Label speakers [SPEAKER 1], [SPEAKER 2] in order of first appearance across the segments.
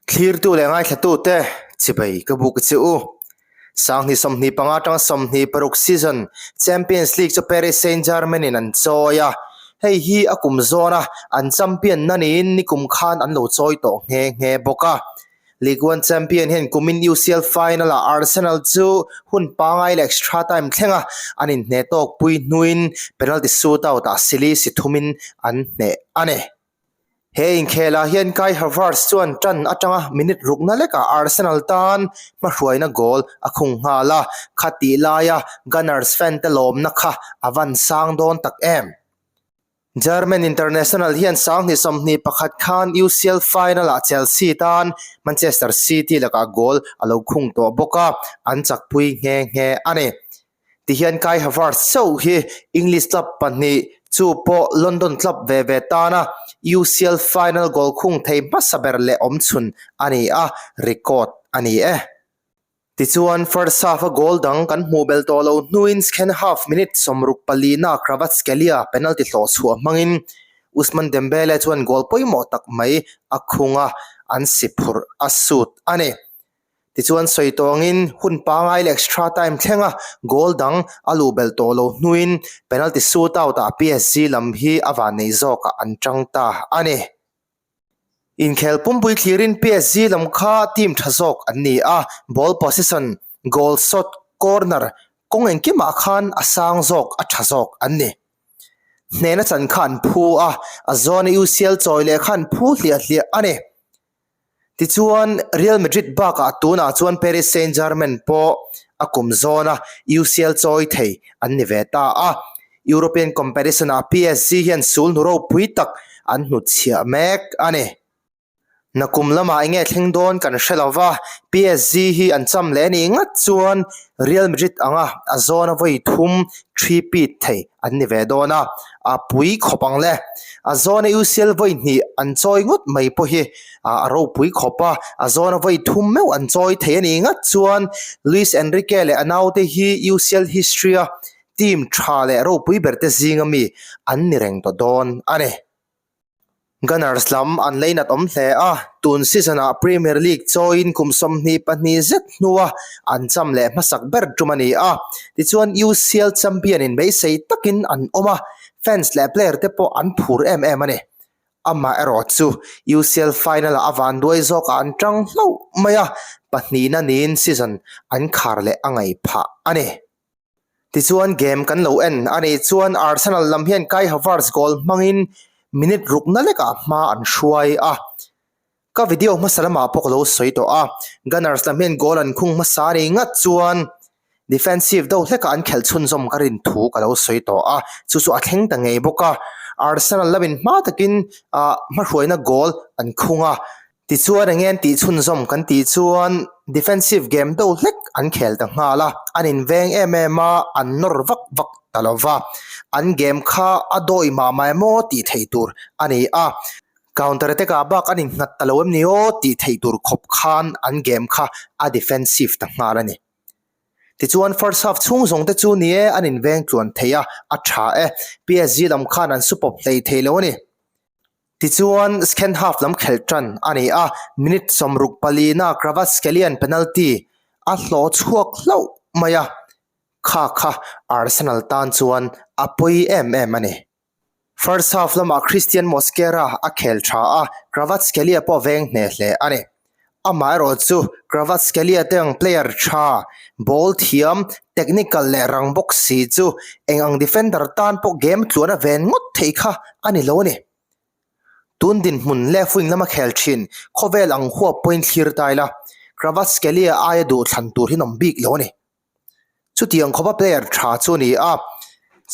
[SPEAKER 1] Thlirtu leh ngaithlatute chibai ka buk che u. Sanghnih 25 atanga 26 season Champions League chu Paris Saint-Germain in an chawi a, hei hi a kum zawna an champion na niin nikum khan an lo chawi tawh nghe nghe bawk a. League One champion hian kumin UCL final ah Arsenal chu hun pangai leh extra time thlenga an inhneh tawk pui hnuin penalty shootout ah sili si thumin an hneh a ni. He inkhelah hian Kai Havertz chuan tan atanga minute rukna lekah Arsenal tan hmahruaina goal a khung nghal a, khatih laia Gunners fan te lawmna kha a van sang dawn tak em. German international hian 2021 khan UCL final-ah Chelsea tan Manchester City lakah goal a lo khung tawh bawk a, an chakpui nghe nghe a ni. Tihian Kai Havertz chauh hi English club pahnih, chu pawh London club ve ve tana UCL final goal khung thei hmasa ber leh awmchhun a ni a, record a ni e. Tichuan first half-a goal dang kan hmuh belh tawh lo hnuin second half minute 64 na Kvaratskhelia penalty hlawh chhuah hmangin Ousmane Dembele chuan goal pawimawh tak mai a khung a, an si phurh a sut a ni. Tichuan sawi tawngin hun pangai leh extra time thlenga goal dang a luh belh tawh lo hnuin penalty shootout-ah PSG lam hi a vannei zawkah an tang ta a ni. Inkhel pumpui thlirin PSG lam kha team tha zawk an ni a, ball possession, goal shot, corner kawng engkimah khan a sang zawk a tha zawk an ni. Hnehna chan kha an phu a, a zawna UCL chawi leh kha an phu hliah hliah a ni. Tichuan, Real Madrid bakah tunah chuan Paris Saint-Germain pawh a kum zawna UCL chawi thei an ni ve ta a. European competition-ah PSG hian sul hnu ropui tak an hnutchhiah mek a ni. Nakum lamah enge thleng dawn kan hre lo va, PSG hi an cham leh anih ngat chuan Real Madrid anga a zawna vawi thum three-peat thei an ni ve dawn a, a pui khawp ang le. A zawna UCL vawi hnih an chawi ngawt mai pawh hi a ropui khawp a, a zawna vawi thum meuh an chawi thei a nih ngat chuan Luis Enrique leh a naute hi UCL history a team tha leh ropui ber te zinga mi an ni reng tawh dawn a ni. Gunners lam an leinat awm hle a, tun season ah Premier League chawiin kum 22 zet hnua an cham leh hmasak ber tum a ni a, tichuan UCL champion in beisei takin an awm a, fans leh player te pawh an phur em em a ni. Amah erawh chu UCL final ah a vanduai zawkah an tang hlauh mai a, pahnihna niin season an khar leh a ngaih phah a ni. Tichuan game kan lo en a nih chuan Arsenal lam hian Kai Havertz goal hmangin minute rukna lekah hma an hruai a. Ka video hmasa lamah pawh ka lo sawi tawh a, Gunners lam hian goal an khung hmasa a nih ngat chuan defensive deuh hlekah an khelh chhunzawm ka rin thu ka lo sawi tawh a, chu chu a thleng ta ngei bawk a. Arsenal lamin hma takin ah hmahruaina goal an khung a. Tichuan eng nge an tih chhunzawm kan tih chuan defensive game deuh hlek an khel ta nghal a, an inveng em em a, an nawr vak vak ta lo va, an game kha a dawi mah mah emaw tih theih tur a ni a, counter attack ah bak an innghat ta lo em ni aw tih theih tur khawp khan an game kha a defensive ta nghal a ni. Tichuan first half chhung zawng te chu ni e an inveng tluan thei a, a tha e, PSG lam khan an supawp hlei thei lo a ni. Tichuan, second half lam khelh tan a ni a, minute 64 na Kvaratskhelia penalty a hlawh chhuak hlauh mai a, kha kha Arsenal tan chuan a pawi em em a ni. First half lamah Christian Mosquera a khel tha a, Kvaratskhelia pawh veng hneh hle a ni. Amaherawh chu Kvaratskhelia te ang player tha, ball thiam, technical leh rang bawk si chu eng ang defender tan pawh game tluan a ven ngawt thei kha a ni lo a ni. Tun dinhmun left wing lama khel thin khawvel ang huap pawhin thlir ta ila, Kvaratskhelia aia duh thlan tur hi an awm bik lo a ni. Chutiang khawpa player tha chu a ni a,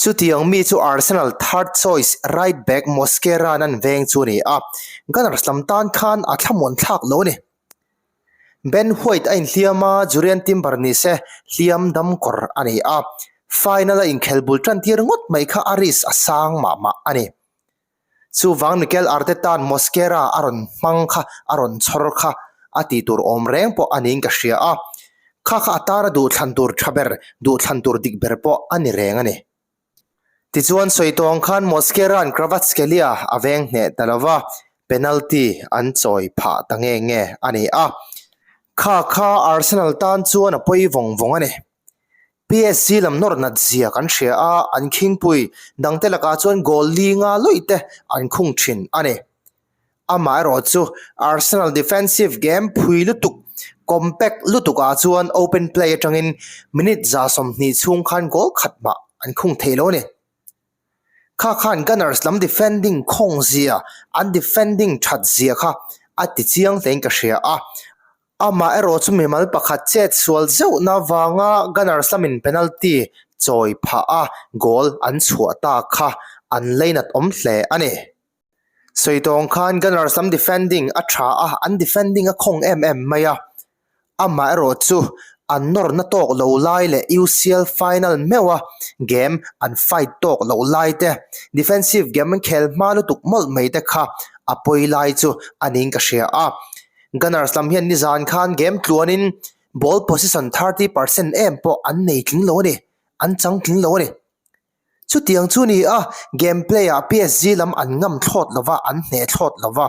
[SPEAKER 1] chutiang mi chu Arsenal third choice right back Mosquera-a'n an veng chu a ni a, Gunners lam tan khan a thlamuan thlak lo a ni. Ben White a inhliam a, Jurrien Timber ni se hliam dam kawr a ni a, final-a inkhel bul tan tir ngawt mai kha a risk a sang mah mah a ni. Chuvang Mikel Arteta'n Mosquera a rawn hmang kha a rawn chhawr kha a tih tur awm reng pawh a niin ka hria a, kha kha a tara duhthlan tur tha ber, duhthlan tur dik ber pawh a ni reng a ni. Tichuan sawi tawng khan Mosquera'n Kvaratskhelia a veng hneh ta lo va, Penalty an chawi phah ta nge nge a ni a. Kha kha Arsenal tan chuan a pawi vawng vawng a ni. PSG lam nawr nat zia kan hria a, an khingpui dangte lakah chuan goal li nga lawih te an khung thin a ni. Amaherawh chu Arsenal defensive game phui lutuk, compact lutuk ah chuan open play atangin minute 120 chhung khan goal khat mah an khung thei lo a ni. Kha khan Gunners lam defending khawng zia, an defending that zia kha a ti chiang hlein ka hria a. Amah erawh chu mimal pakhat chet sual zeuhna vanga Gunners lamin penalty chawi phah a goal an chhuah ta kha an leinat awm hle a ni. Sawi tawng khan Gunners lam defending a tha a, an defending a khawng em em mai a. Amah erawh chu an nawrna tawk lo lai leh UCL final meuha game an fight tawk loh lai te, defensive game an khel hma lutuk mawlh mai te kha a pawi lai chu a niin ka hria a. Gunners lam hian nizan khan game tluanin ball possession 30% em pawh an nei tling lo a ni, an chang tling lo a ni. Chutiang chu ni a, game play ah PSG lam an ngam thlawt lo va, an hneh thlawt lo va.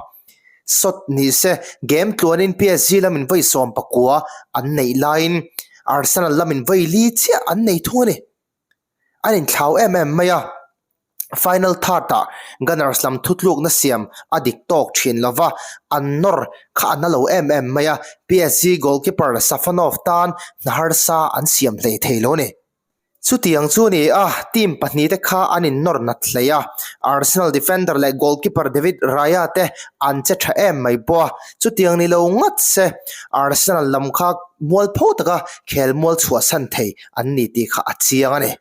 [SPEAKER 1] Sawt ni se, game tluanin PSG lamin vawi 19 an neih laiin Arsenal lamin vawi li chiah an nei thung a ni. An inthlau em em mai a, final third ah Gunners lam thutlukna siam a dik tawk thin lo va, an nawr kha a na lo em em mai a, PSG goalkeeper Safonov tan hna harsa an siam hlei thei lo a ni. Chutiang chu a ni a, team pahnihte kha an innawr nat hlei a, Arsenal defender leh goalkeeper David Raya te an che tha em mai pawh a, chutiang ni lo ngat se Arsenal lam kha mualpho taka khelmual chhuahsan thei an ni tih kha a chiang a ni.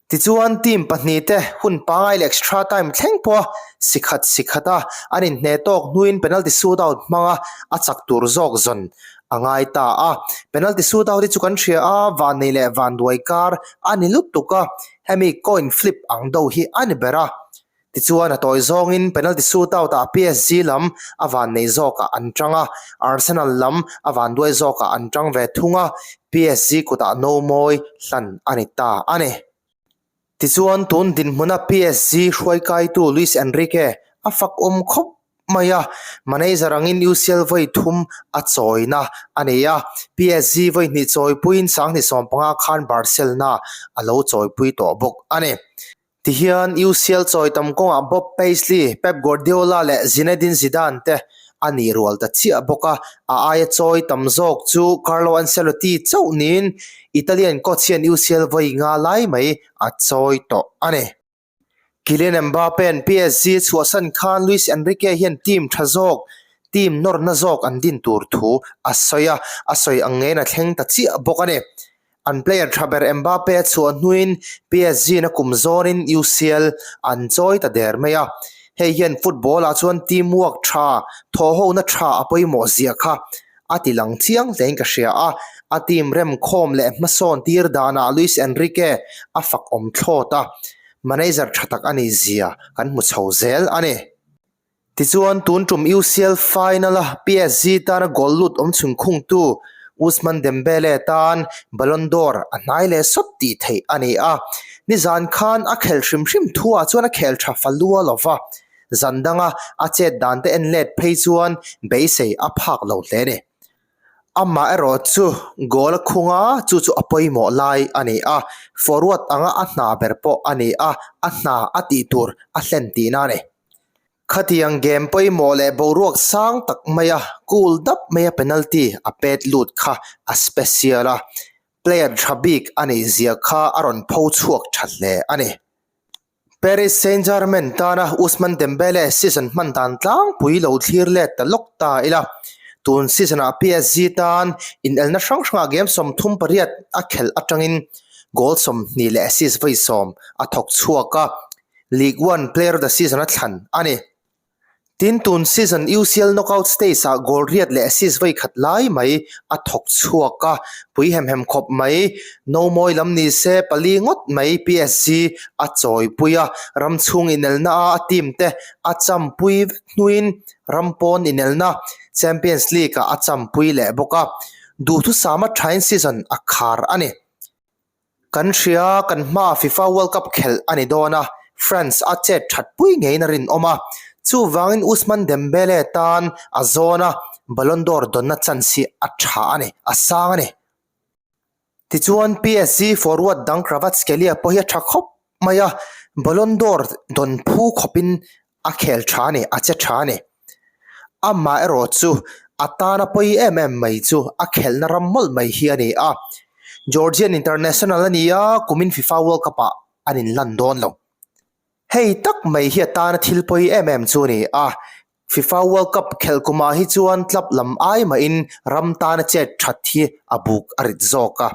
[SPEAKER 1] Tichuan team pahnihte hun pangai leh extra time thleng pawha si khat si khat a an inhneh tawk hnuin penalty shootout hmanga a chak tur zawk zawn a ngai ta a. Penalty shootout hi chu kan hria a, vannei leh vanduai kar a ni lutuk a, hemi coin flip ang do hi a ni ber a. Tichuan a tawi zawngin penalty shootout ah PSG lam a vannei zawkah an tang a, Arsenal lam a vanduai zawkah an tang ve thung a, PSG kutah no mawi hlan a ni ta a ni. Tichuan tun dinhmuna PSG hruaikaitu Luis Enrique a fakawm khawp mai a, manager angin UCL vawi thum a chawina a nei a, PSG vawi hnih chawipuiin 2015 khan Barcelona a lo chawipui tawh bawk a ni. Tihian UCL chawi tam kawngah Bob Paisley, Pep Guardiola leh Zinedine Zidane te a nih rual ta chiah bawk a, a aia chawi tam zawk chu Carlo Ancelotti chauh niin Italian coach hian UCL vawi nga lai mai a chawi tawh a ni. Kylian Mbappe-a'n PSG chhuahsan khan Luis Enrique hian team tha zawk, team nawrna zawk an din tur thu a sawi a, a sawi ang ngeiin a thleng ta chiah bawk a ni. An player tha ber Mbappe a chhuah hnuin PSG-na kum zawnin UCL an chawi ta der mai a. Hei hian football-ah chuan teamwork tha, thawhhona tha a pawimawh zia kha a ti lang chiang hlein ka hria a. A team remkhawm leh hmasawn tir danah Luis Enrique a fakawm thlawt a, manager tha tak a nih zia kan hmu chho zel a ni. Tichuan, tun tum UCL final-a PSG tana goal lut awm chhun khungtu Ousmane Dembele tan Ballon d'Or a hnai leh sawt tih theih a ni a. Nizan khan a khel hrim hrim thuah chuan a khel tha fa lua lo va, zan danga a chet dan te en let phei chuan beisei a phak lo hle a ni. Amah erawh chu goal a khung a, chu chu a pawimawh lai a ni a, forward anga a hna ber pawh a ni a, a hna a tih tur a hlen tihna a ni. Khatiang game pawimawh leh boruak sang tak maia cool dap maia penalty a pet lut kha a special a, player tha bik a neih zia kha a rawn pho chhuak tha hle a ni. Paris Saint-Germain tana Ousmane Dembele season hman dan tlangpui lo thlir let ta lawk ta ila, tun season-ah PSG tan inelna hrang hrangah game 38 a khelh atangin goal 20 leh assist vawi sawm a thawk chhuak a, League One Player of the Season a thlan a ni. Tin, tun season UCL knockout stage ah goal riat leh assist vawi khat lai mai a thawk chhuak a, pui hem hem khawp mai. No mawi lam ni se pali ngawt mai PSG a chawipui a, ram chhung inelna a a team te a champui vek hnuin ram pawn inelna Champions League ah a champui leh bawk a, duhthusama thain season a khar a ni. Kan hria, kan hmaa FIFA World Cup khelh a ni dawn a, France a chet that pui ngeiin a rinawm a. Chuvangin Ousmane Dembele tan a zawn a, Ballon d'Or dawnna chance hi a tha a ni, a sang a ni. Tichuan PSG forward dang Kvaratskhelia pawh hi a tha khawp mai a, Ballon d'Or dawn phu khawpin a khel tha a ni, a che tha a ni. Amah erawh chu a tana pawi em em mai chu a khelhna ram mawlh mai hi a ni a, Georgian international a ni a, kumin FIFA World Cup ah an inlan dawn lo. Hei tak mai hi a tana thil pawi em em chu a ni a, FIFA World Cup khelh kumah hi chuan club lam ai mahin ram tana chet that hi a buk a rit zawk a.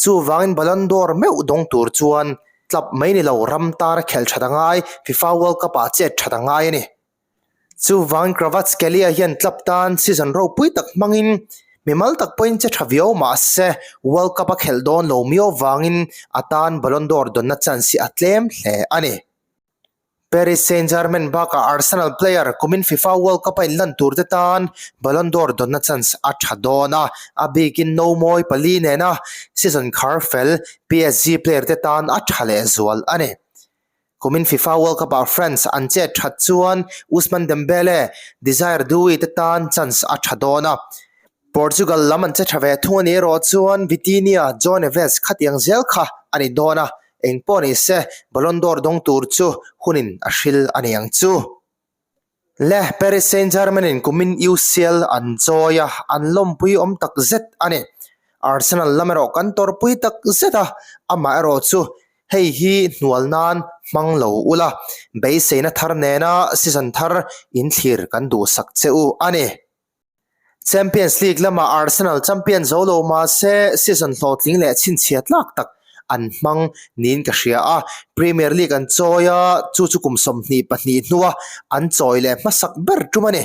[SPEAKER 1] Chuvangin Ballon d'Or meuh dawng tur chuan club mai ni lo ram tana khelh that a ngai, FIFA World Cup ah chet that a ngai a ni. Chuvangin Kvaratskhelia hian club tan season ropui tak hmangin mimal tak pawhin che tha viau mah se World Cup a khelh dawn lo miau vangin a tan Ballon d'Or dawnna chance hi a tlem hle a ni. Paris Saint-Germain bakah Arsenal player kumin FIFA World Cup a inlan turte tan Ballon d'Or dawnna chance a tha dawn a, a bikin nomawi pali nena season khar fel PSG player te tan a tha lehzual a ni. Kumin FIFA World Cup ah France an chet that chuan Ousmane Dembele, Desire Doue te tan chance a tha dawn a. Portugal lam an che tha ve thung a ni erawh chuan Vitinha, Joao Neves khatiang zel kha a ni dawn a, eng pawh ni se Ballon d'Or dawng tur chu hunin a hril a ni ang chu. Le Paris Saint-Germain in kumin UCL an chawi a, an lawmpui awm tak zet a ni. Arsenal lam erawh kan tawrhpui tak zet a, amah erawh chu hei hi hnual nan hmang lo ula, beiseina thar nena season thar inthlir kan duhsak che u a ni. Champions League lamah Arsenal champion zo lo mah se season hlawhtling leh chhinchhiat tlak tak an hmang niin ka hria a. Premier League an chawi a, chu chu kum 22 hnua an chawi leh hmasak ber tum a ni.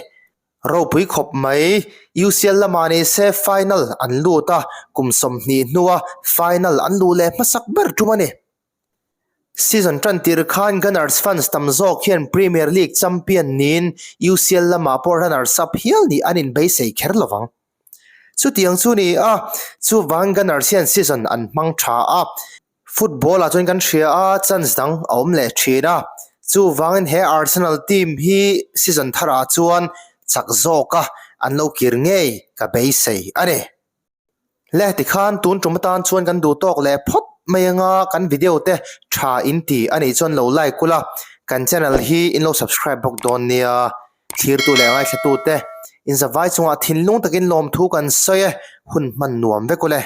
[SPEAKER 1] Ropui khawp mai, UCL lamah ni se final an lut a, kum 20 hnua final an luh leh hmasak ber tum a ni. Season tan tir khan Gunners fans tam zawk hian Premier League champion niin UCL lamah pawh runners up hial nih an inbeisei kher lo vang. Chutiang chu ni a, chuvang Gunners hian season an hmang tha a, football ah chuan kan hria a, chance dang a awm leh thin a, chuvangin he Arsenal team hi season tharah chuan chak zawka an lo kir ngei ka beisei a ni. Le tikhan tun tum atan chuan kan duh tawk leh phawt mai anga kan video te tha in ti a nih chuan lo like ula kan channel hi in lo subscribe bawk dawn nia thlirtu leh ngaithla tu te in zavai chungah thinlung takin lawmthu kan sawi e hun hman nuam vek ule.